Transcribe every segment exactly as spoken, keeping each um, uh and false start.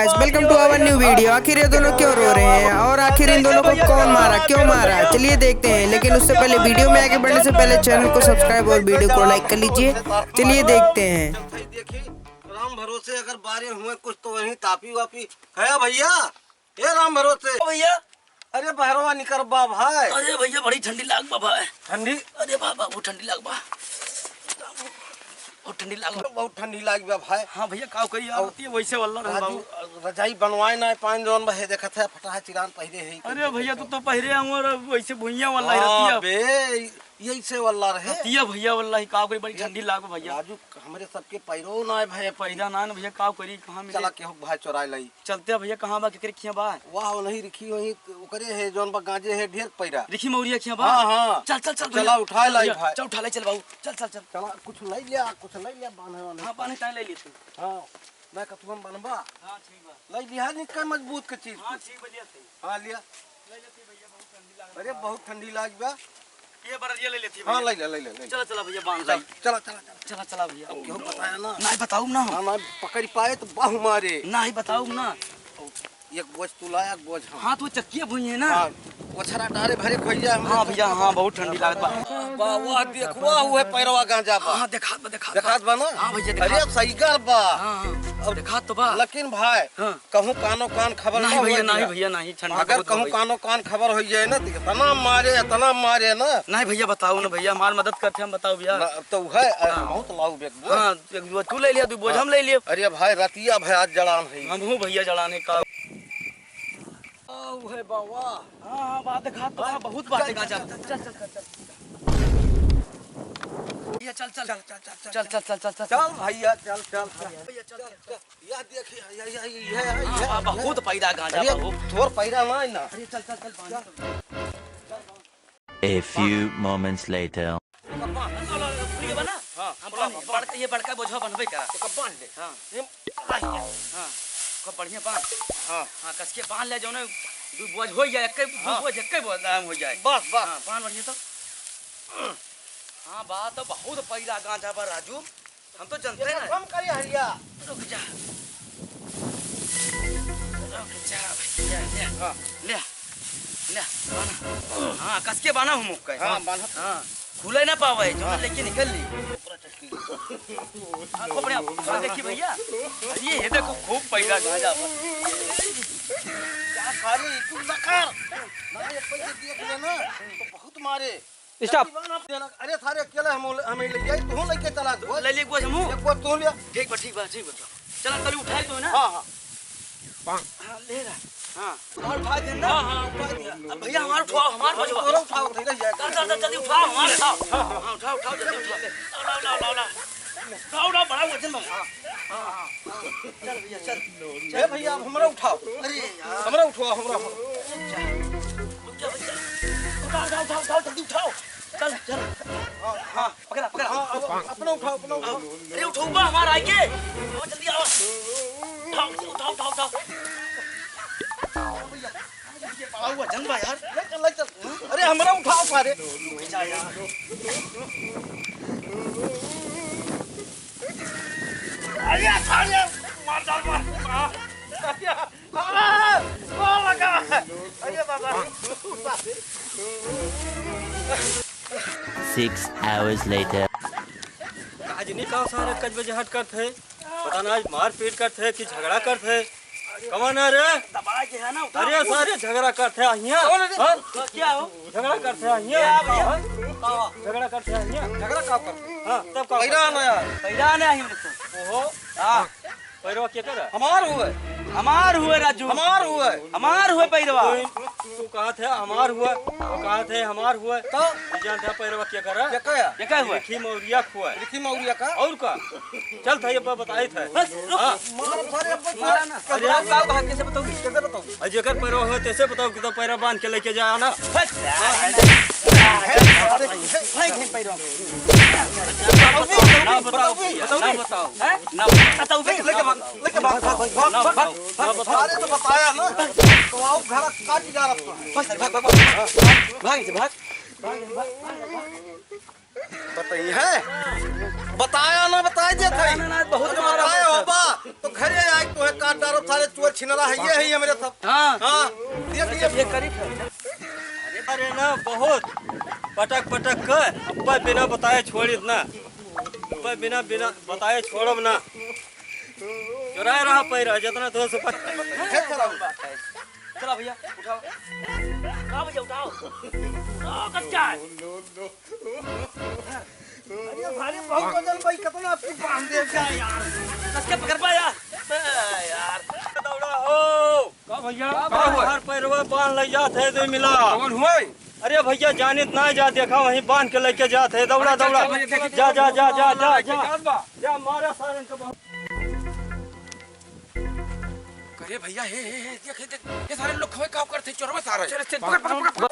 Welcome to our new video। आखिर ये दोनों क्यों रो रहे हैं और आखिर इन दोनों को कौन मारा, क्यों मारा, चलिए देखते हैं। लेकिन उससे पहले, video में आगे बढ़ने से पहले channel को subscribe और video को like कर लीजिए। चलिए देखते हैं। देखी, राम भरोसे अगर बारे हुए कुछ तो वहीं तापी वापी। है भैया, ए राम भरोसे। ओ भैया। अरे बहरवा निकर बा भाई। अरे भैया, बड़ी ठंडी लाग बा भाई। ठंडी? अरे बा, बा, बहुत ठंडी लाग बा। बहुत ठंडी लाग बा। बहुत ठंडी लाग बा भाई। हाँ भैया, का करी यार, और रतिया वैसे वाला रहे राजू, बाबू। रजाई बनवाए ना पान जौन बहे देखत है, फटाहा चिरान पहिरे है। अरे भैया, तू तो पहिरे आऊँ और वैसे भुइयां वाला है हाँ रतिया। बे, यही से वाला रहे। रतिया भैया, वाला ही का करी, बड़ी ये ठंडी लाग बा भैया। राजू, हमरे सबके पैरो ना है भाई। पैरा ना है ना भैया, का करी, कहाँ मिले? चला केहू भाई चोराए लाई। चलते हैं भैया, कहाँ बा, केकरे खिया बा? वाह, वो नहीं रखी वही, ओकरे है, जौन बा गांजे है, ढेर पैरा। रिखी मौरिया खिया बा? हाँ, हाँ। चल, चल, चल चला, भैया। उठा चल लाई भैया, भाई। चल, उठा ले, चल बाबू। चल, चल, चल। चला, कुछ लाई लिया, कुछ लाई लिया, बांधे वाले। हाँ, बांधे टाइम ले लिए तू। हाँ, मैं कतुआ में बांधबा। हाँ, ठीक बा। लाई लिया, नहीं कई मजबूत के चीज हाँ, कुछ। ठीक बा, लिया सही। हाँ, लिया। ले लेती भैया, बहुत ठंडी लागत अरे, बा। बहुत ठंडी लाग बा। ये बरदिया ले लेती हाँ, भैया। ले ले, ले ले, ले ले। चला, चला भैया, बांध चल, लाई। चला, चला, चला। चला, चला भैया। अब केहू बताया ना। नहीं बताऊँ ना हम। हाँ, ना, पकड़ पाए तो बाहु मारे। नहीं बताऊँ ना। एक बोझ तू लाया, एक बोझ हम। हाँ, तो चक्किया भुई है ना। हाँ, ओछरा डारे भरे खोई जाए हमरे हाँ भैया, हाँ, बहुत ठंडी लागत बा। बा, वाह, देखवा हुए पैरवा गांजा बा। हाँ, देखात बा, देखात बा। देखात बा ना? हाँ भैया, अरे, देखात। अब सही कर बा। हाँ, हाँ, अब देखात तो बा। लेकिन भाई, हाँ। कहूँ कानो कान खबर नहीं ना भैया, होई नहीं दिया। भैया, नहीं, ठंडी अगर बहुत कहूँ बा भैया। कानो कान खबर होई जाए ना, तो इतना मारे, इतना मारे ना। नहीं भैया, बताओ ना भैया, हमार मदद करते हम, बताओ भैया। ना, अब तो है, अरे, हाँ। बहुत लाऊ बेक बोल। हाँ, एक दो तू ले लिया, दू बोझ हाँ। हम ले लियो। अरे भाई, रतिया भाई आज जड़ान है। हम हूँ भैया जड़ाने का। आऊ है बाबा। हाँ, हाँ, बात देखा तो हाँ, बहुत बात चल, देखा चल, चल। चल, चल, चल, चल। ये चल, चल। चल, चल, चल, चल। चल, चल, चल, चल, चल। चल भैया, चल, चल, चल। भैया, चल, चल, चल। यह देखिए, यह, यह, यह, यह, हाँ, यह, हाँ, यह। बहुत पैदा गांजा अरे, बा, बहुत। थोर पैदा ना है ना। अरे, चल, चल, चल, बांध। चल। A few moments later। कब्बा, ला, ला, ला, पूरी बना? हाँ, हम पूरा बड़-, बना। बड़-, ये बड़का बोझवा बनबे करा। तो कब्बा ले। हाँ। ये हाँ, खूब बढ़िया बांध। हाँ। हाँ, कसके बांध ले, जौने दू बोझ हो जाए, एक्के दू हाँ। बोझ, एक्के बोझ आराम हो जाए। बस, बस। हाँ, बांध बढ़िया तो। हाँ, बात तो बहुत पैदा गांजा बा राजू, हम तो जानते ये ना। कम करिए हरिया। रुक जा। रुक जा भैया, ले। हाँ। ले, ले, बांधा। हाँ, कसके बांधा हूँ मुक्का। हाँ, बांधा। हाँ, खुले ना पावे, जो हाँ। लेके निकल ली। हाँ, खूब बढ़िया। हाँ, देखिए भैया, ये, ये देखो, खूब पैदा गांजा बा। क्या सारी तू नकर? ना, ये पैसे दिए थे ना, तो बहुत मारे। Stop। अरे सारे अकेले हम, हमें ले जाए, तू लेके चला, बोल। ले ले, बोझ हमू। एक बोझ तू ले। ठीक बा, ठीक बा, ठीक बा। चला, कल उठाए तो ना। हाँ, हाँ। हाँ, ले रहा। हाँ। हमार उठा दे ना। हाँ, हाँ, उठा दिया। अब भैया, हमार उठाओ, हमार बोझवा। तोरा उठाओ, उठाई रह जाए। चल, चल, चल, जल्दी उठाओ, हमार उठाओ। हाँ, हाँ। हाँ, उठाओ, उठाओ, जल्दी उठाओ। लाओ, लाओ, लाओ, लाओ। उठाओ, उठाओ, बड़ा वजन बा। हाँ, हाँ, हाँ। चल भैया, चल। ए भैया, अब हमरा उठाओ। अरे यार। हमरा उठाओ, हमरा, हमरा। रुक जा, रुक जा। उठाओ, उठाओ, उठाओ, उठाओ, जल्दी उठाओ। चल, चल। हाँ, हाँ। पकड़ा, पकड़ा। हाँ, अब अपना उठाओ, अपना उठाओ। अरे उठाओ बा, हमार आइके। आओ, जल्दी आओ। उठाओ, उठाओ, उठाओ, उठाओ। बड़ा वजन बा यार। ले चल, ले चल। अरे हमरा उठाओ सारे। रुक जा यार। अरे सारे, मार डाल, मार। अरे, आ, आ, लगा। अरे बाबा। Six hours later। आज नहीं कहा सारे कच बजे हट करत है। पता ना आज मारपीट करत है कि झगड़ा करत है। कौन है रे? दबा के है ना, उठा। अरे सारे झगड़ा करत है हियाँ। कौन है रे? हाँ? क्या हो? झगड़ा करत है हियाँ। क्या भैया? हाँ? झगड़ा करत है हियाँ। झगड़ा का करत है? हाँ, तब का पैरा करत है? ना यार। पैरा ना ही मतलब। ओहो। हाँ। पैरवा के कर? हमार हुए। हमार हुए राजू। हमार हुए। हमार हुए पैरवा। तू, तू कहत है हमार हुए, तू कहत है हमार हुए। तो? ये जानत है पैरवा के कर? के का है? के का हुए? रिखी मौरिया हुए। रिखी मौरिया का? और का? चल था ये ब-, बताइत है। बस, रुक। हाँ। मार सारे अब मारा ना। अरे, अब का भाग कैसे बताऊँ? कैसे बताऊँ? अरे, जेकर पैरवा हुए, तैसे बताओ कि तो पैरवा बांध के लेके जाया ना। हट। भाई, भाई, पैरवा। ना बताओ, बताओ, ना बताओ। हैं? ना बताओ। लेके, लेके भाग, लेके भाग, भाग, भाग, ना भाग, बताओ। भाग। ना बताओ। अरे, तो बताया ना। तो आओ, घर काट जा रहा था। भाग, भाग, भाग, भाग। भाग, भाग। बताई है? बताया ना, बताई दे था। ना, ना, ना, बहुत अरे मारा बताया होता। होबा, तो घरे आए, तोहे काट डारो, सारे चोर छिनरा है, ये है, ये मेरे सब। हाँ। हाँ, देख, ये ये करीब है। अरे ना, बहुत पटक पटक कर अब्बा बिना बताए छोड़ित ना, अब्बा बिना, बिना बताए छोड़ब ना। चुराए रहा पैरा, जितना तो से पर। चला भैया, उठाओ। हाँ भैया, उठाओ। उठाओ, कच्चा है। अरे भाई, बहुत वजन भाई, कितना आपकी बांध दे क्या यार? कस के पकड़ पा यार। ए, यार। दौड़ा हो। का भैया? का हुआ? हर पैरवा बांध ले जात है, दे मिला। कौन हुए? अरे भैया, जानित ना जा, देखा वहीं बांध के लेके जात है, दौड़ा, अच्छा, दौड़ा। अच्छा, भैया, देखिए, जा, जा, जा, जा, जा, जा। जा, मारा सारन के बहुत। अरे भैया, हे, हे, हे, देख, हे, देख, ये सारे लोग खवे का करते, चोरवा सारे। चल, चल, पकड़, पकड़, पकड़, पकड़।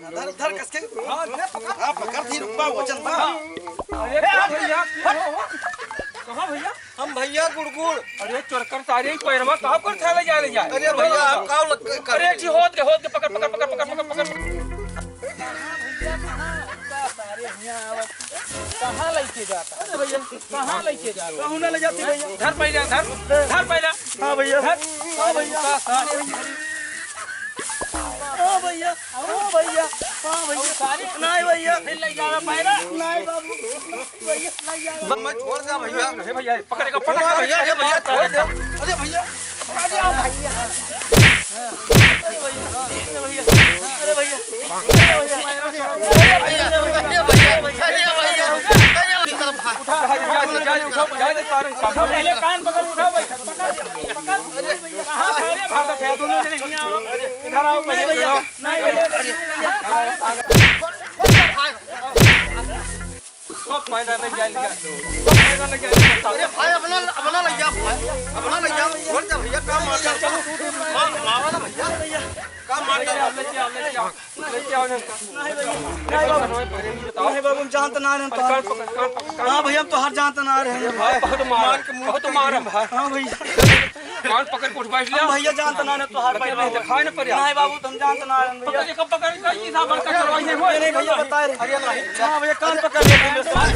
धर, धर, कस के। हाँ, ले, पकड़। हाँ, पकड़, धीर, रुकवा, वजन बा। अरे, कहाँ भैया? कहाँ भैया? हम भैया गुड़गुड़। अरे, चोरकर सारे ही पैरवा, कहाँ पर था ले जा, ले जा? अरे भैया, आप का लग-, कर अरे, जी, होत के, होत के, पकड़, पकड़, पकड़। कहाँ लेके जाता? अरे भैया, कहाँ लेके जाता? कहूँ ना ले जाती भैया। धर पहले, धर, धर पहले। हाँ भैया। धर। हाँ भैया। हाँ भैया। हाँ भैया। हाँ भैया। नहीं भैया। फिर ले जाना पहले। नहीं बाबू। भैया, नहीं जाना। मैं छोड़ दे भैया। अरे भैया, पकड़ के, पकड़ के। भैया, ये भैया, छोड़ दे। अरे भैया। अरे भैया। अरे भैया। अरे भैया। पहले कान पकड़, उठाओ भाई। पकड़, पकड़। कहाँ सारे भागत है? दोनों जने हियाँ आओ। इधर आओ, पहले नहीं, नहीं, नहीं। सब पैदा नहीं जाए, नहीं जाए। सब पैदा नहीं जाए। अरे भाई, अपना, अपना ले जा भाई, अपना ले जा, छोड़ दे भैया, का मार दे? मार, मारा ना भैया, का मार दे? ले जाओ, ले जाओ, ले जाओ। नहीं बाबू, हम जानत ना रहन तोहार। हाँ भैया, हम तोहार जानत ना रहन। भाई, बहुत मार, बहुत मार। हाँ भैया। कान पकड़ के उठवाइस ले। हम भैया जानत ना रहन तोहार। लेकिन भाई, दिखाए ना पर यार। नहीं बाबू, तुम जानत ना रहन भैया। पकड़ के, पकड़ के, ये सामान का करवाई है वो। नहीं, नहीं भैया, बताए रहे। अरे नहीं। हाँ भैया, कान पकड़ ले।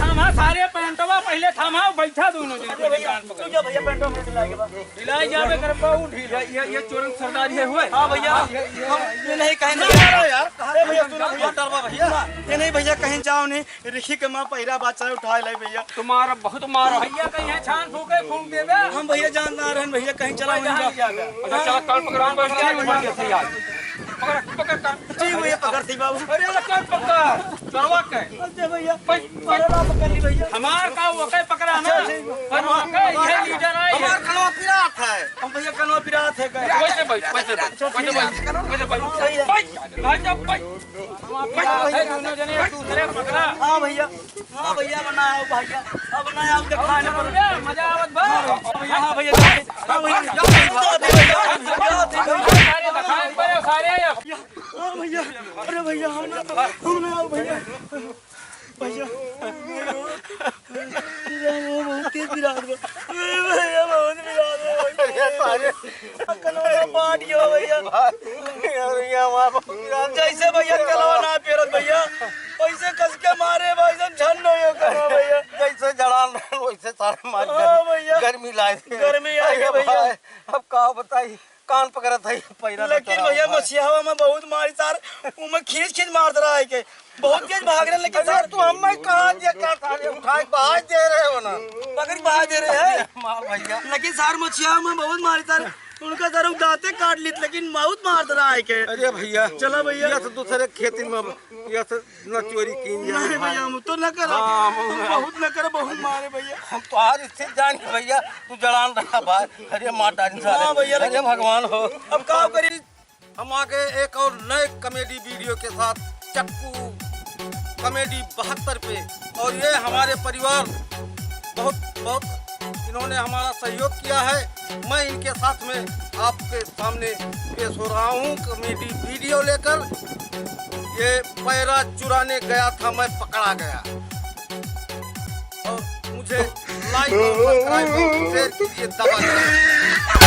थामा सारे पैंटवा पहले थामा, बैठा दोनों जने। अरे भैया, तू जा भैया, पैंटवा में ढिलाई के बाद। ढिलाई जाबे कर पाऊ, ढील। ये, ये, ये चोरन सरदारी है हुए। हाँ भैया, ये, ये, हम ये नहीं कहीं ना, जाओ यार। अरे भैया, सुनो भैया, डरवा भैया। ये नहीं भैया, कहीं जाओ नहीं, रिखी के माँ पहिरा बादशाह उठा ले भैया। तुम्हारा बहुत मारा। भैया कहीं है, छान फूके, फूक देबे। हम भैया जानत ना रहन भैया, कहीं चला भाई, वहीं जहाँ जा। लिया गया। अच्छा, चला, कान पकड़, कान पकड़, कान पकड़, कान पकड़। पकड़, पकड़, कान। जी भैया, पकड़ थी बाबू। अरे, कान पकड़, चलवा के। अच्छा भैया, भाई, अरे ना पकड़ ली भैया। हमार का वो के पकड़ा ना? अच्छा, ठीक बा। पर वो के, ये लीडर है, ये। हमार कनवा पिरात है। हम भैया कनवा पिरात है का? वैसे बैठ, वैसे बैठ, वैसे बैठ, वैसे बैठ। हाँ भैया। बैठ, बैठ जा, बैठ। हम आप पिरात है, दोनों जने एक दूसरे पकड़ा। हाँ भैया, हाँ भैया, अब ना आओ भैया, अब ना आओ, दिखाए ना पड़ो। मजा आवत बा। हाँ भैया, हाँ भैया, हाँ भैया। सारे दिखाए पड़े, सारे। हाँ भैया, अरे भैया, हम ना, हम ना आओ भैया। भैया, भैया, बहुत तेज पिरात बा। भैया, बहुत पिरात बा। अरे, सारे। कलवा पाट गयो भैया। भाई, भैया, वहाँ बहुत पिरात बा। जैसे भैया कलवा ना पेरत भैया, वैसे कस के मारे भाई, सब झन नहीं हो कलवा भैया। जैसे जड़ान रहन, वैसे सारे मार हाँ भैया। गर्मी लाए थे। गर्मी आ गई अरे भैया। भाई, अब का बताई? कान पकड़त है, पैरा लेकिन लचरा भैया, हुआ है। मछियावा में बहुत मारी सार, उमे खींच खींच मारत रहा है के, बहुत तेज भाग रहे, लेकिन अरे सार तू हमें कहाँ दिया, का सारे उठाए बाज दे रहे हो ना। पकड़ बाज दे रहे हैं। मार भैया। लेकिन सार मछियावा में बहुत मारी सार, उनका सार दांते काट लीत, लेकिन बहुत मारत रहा है के। अरे भैया, चला भैया। ये तो दूसरे खेती में, ये तो ना चोरी कीन जाए नहीं भाई। भैया, हम तो न करब। हाँ, हम हम ना। बहुत न करब, बहुत मारे भैया। हम तोहार स्थिति जान के भैया, तू जड़ान रहा भाई। अरे मार डाली सारे। हाँ भैया, अरे लेकिन भगवान हो। अब का करी? हम आगे एक और नए comedy video के साथ चक्कू comedy बहत्तर पे। और ये हमारे परिवार बहुत, बहुत इन्होंने हमारा सहयोग किया है। मैं इनके साथ में आपके सामने पेश हो रहा हूँ comedy video लेकर। ये पैरा चुराने गया था, मैं पकड़ा गया। और मुझे like और subscribe और share कीजिए, दबा दीजिए।